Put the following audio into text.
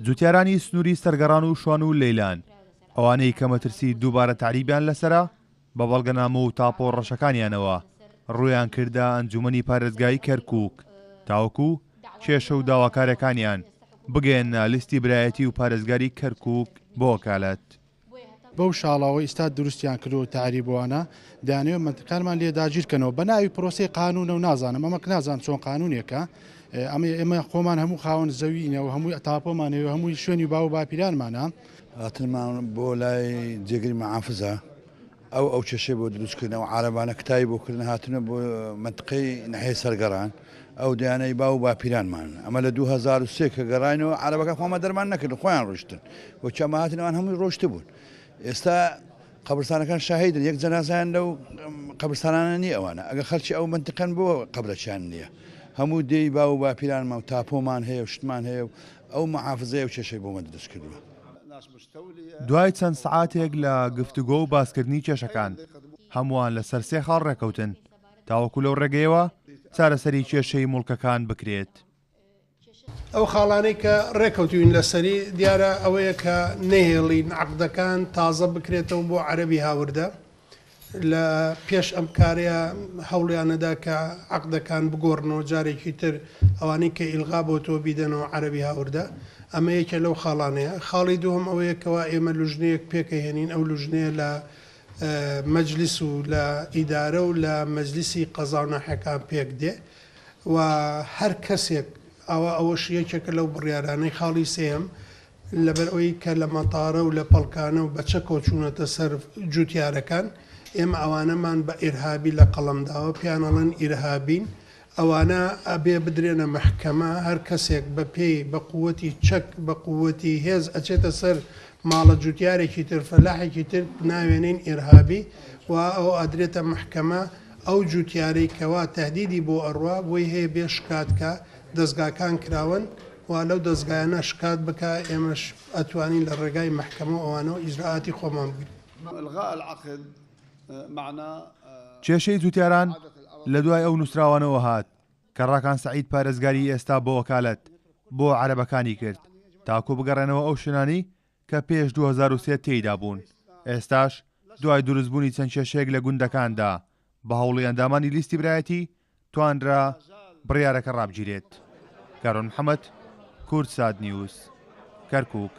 جوتیارانی سنووری سەرگەڕان و شوان و لەیلان، ئەوانەی کە مەترسی دووبارە تەعریبیان لەسەرە، بە بەڵگەنامە و تاپۆ ڕەشەکانیانەوە ڕوویان کردە ئەنجوومەنی پارێزگای کەرکووک تاوەکو کێشە و داواکارییەکانیان بگەیەننە لیستی برایەتی و پارێزگاری کەرکووک بۆ وەکالەت. بەو شاڵاوەی ئیستا دروستیان کردووە تەعریبوانە دەیانەوێت مەنتقەکانمان لێ داگیر کەنەوە بە ناوی پرۆسەی قانونە و نازانم ئەمە نازانم چۆن قانونێکە ئەمە ئێمە خۆمان هەموو خاوەن زەوینە و هەمووی تاپۆمان هەیە و هەمووی شوێنی باو و باپیرانمانە. هاتنمان بۆ لای جێگری مەحافزە ئەو ئەو کێشەی بۆ دروست کردن ئەو عارەبانە کتاوی بۆ کردن هاتنە بۆ مەنتقەی ناحیەی سەرگەڕان ئەو دەیانەی باو و باپیرانمان ئەمە لە 2003 کە گەڕاینەوە عارەبەکان خۆمان دەرمان نەکردن خۆیان ڕۆشتن وەکی ئەمە هاتن ئەوان هەمووی ڕۆشتبوون ئێستا قەبرستانەکان شاهیدن یەک جەنازەیان لەو قەبرستانانە نییە ئەوانە ئەگە خەلکی ئەو منتقەن بۆ قەبرەکیان نییە هەموو دێی باو و باپیرانمان و تاپۆمان هەیە و شتمان هەیە و ئەو محافزەیە و کێشەی بۆمە دروست کردووە. دوای چەند سەعاتێک لە گفتوگۆ و باسکردنی کێشەکان، هەمووان لەسەر سێ خاڵ ڕێکەوتن، تاوەکو لەو ڕێگەیەوە چارەسەری کێشەی موڵکەکان بکرێت. ئەو خاڵانەی کە ڕێکەوتوین لەسەری دیارە ئەوەیە کە نەهێڵین عەقدەکان تازە بکرێتەوە بۆ عەرەبی هاوردە، لە پێش ئەم کارەیا هەوڵیانەدا کە عەقدەکان بگۆڕنەوە جارێکی تر ئەوانەی کە ئیلغا بۆتەوە بیدەنەوە عەرەبی هاوردە ئەمە یەکێ لەو خاڵانەیە خاڵی دووهەم ئەوەیە کەوا ئێمە لوژنەیەک پێکەهێنین ئەو لوژنەیە لە مەجلیس و لە ئیدارە و لە مەجلیسی قەزا و ناحیەکان پێک دێ و هەر کەسێک ئەوە ئەوەش یەکێکە لەو بڕیارانەی خاڵی سێیەم لەبەرئەوەی کە لە مەتارە و لە پەڵکانە و بە چەکەوە چوونەتە سەر جووتیارەکان، ئێمە ئەوانەمان بە ئیرهابی لە قەڵەم داوە، پێیان ئەڵێن ئیرهابین، ئەوانە ئەبێ بدرێنە مەحکەمە، هەر کەسێک بە پێی بە قووەتی چەک، بە قووەتی هێز ئەچێتە سەر ماڵە جووتیارێکی تر، فەلاحێکی تر ناوێنین ئیرهابی و ئەو ئەدرێتە مەحکەمە، ئەو جووتیارەی کەوا تەهدیدی بۆ ئەڕوا بۆی هەیە بێ شکات کا، دەزگاکان کراوەن. و لەو دەزگایانە شکات بکا، ئێمەش ئەتوانین لە ڕێگای مەحکەمە و ئەوانەوە ئیجرائاتی خۆمان بگرین. کێشەی جوتیاران لە دوای ئەو نووسراوانەوە هات کە ڕاکان سەعید پارێزگاری ئێستا بە وەکالەت بۆ عەرەبەکانی کرد تاکو بگەڕێنەوە ئەو شوێنانەی کە پێش 2003 تێیدا بوون، ئێستاش دوای دروستبوونی چەند کێشەیەک لە گوندەکاندا بە هەوڵی ئەندامانی لیستی برایەتی توانرا بڕیارەکە ڕابگیرێت. کارۆن محەمەد، کوردسات نیوز، کەرکوک.